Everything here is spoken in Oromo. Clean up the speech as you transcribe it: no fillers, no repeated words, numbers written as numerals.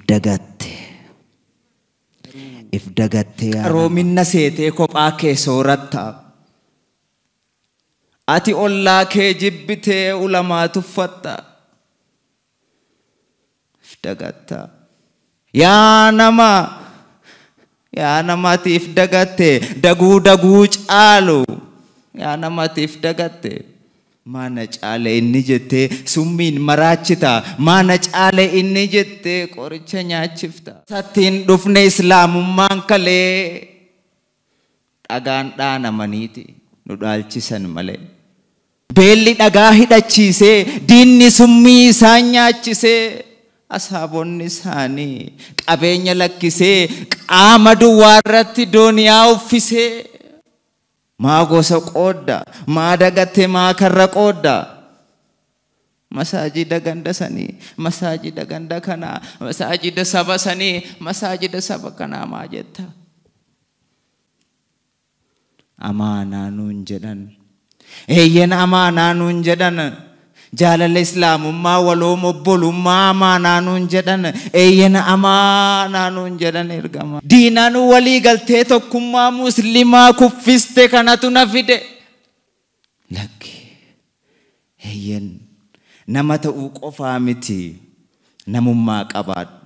If dagatte. If dagatte yaa nama. Qaroominna seetee kophaa kee sooratta. Ati ollaa kee jibbitee ulamaa tuffatta. If dagatta. Yaa nama, yaa nama, ati if dagatte, daguu daguu caalu. Yaa nama, ati if dagatte. Maana caale inni jettee summiin maraachita. Maana caale inni jettee qoricha nyaachifta. Sattiin dhufne islaamummaan kalee dhagaan dhaanamaniiti nu dhaalchisan malee. Beelli dhagaa hidhachiisee, diinni summii isaan nyaachisee, asaabonni isaanii qabeenya lakkisee, qaama duwwaa irratti dooniyaa uffisee. Maa gosa qoodda? Maa dagatte? Maa karra qoodda? Masaajida ganda sanii, masaajida ganda kanaa, masaajida saba sanii, masaajida saba kanaa maa jetta? Amaanaa nuun jedhan. Eeyyen, amaanaa nuun jedhan. Jaalala islaamummaa, walooma obbolummaa amaanaa nuun jedhan. Eeyyen, amaanaa nuun jedhan ergama. Diinaan walii galtee tokkummaa muslimaa kuffiste kanatu na fide. Lakki. Eeyyen, nama ta'uu qofaa miti, namummaa qabaadhu.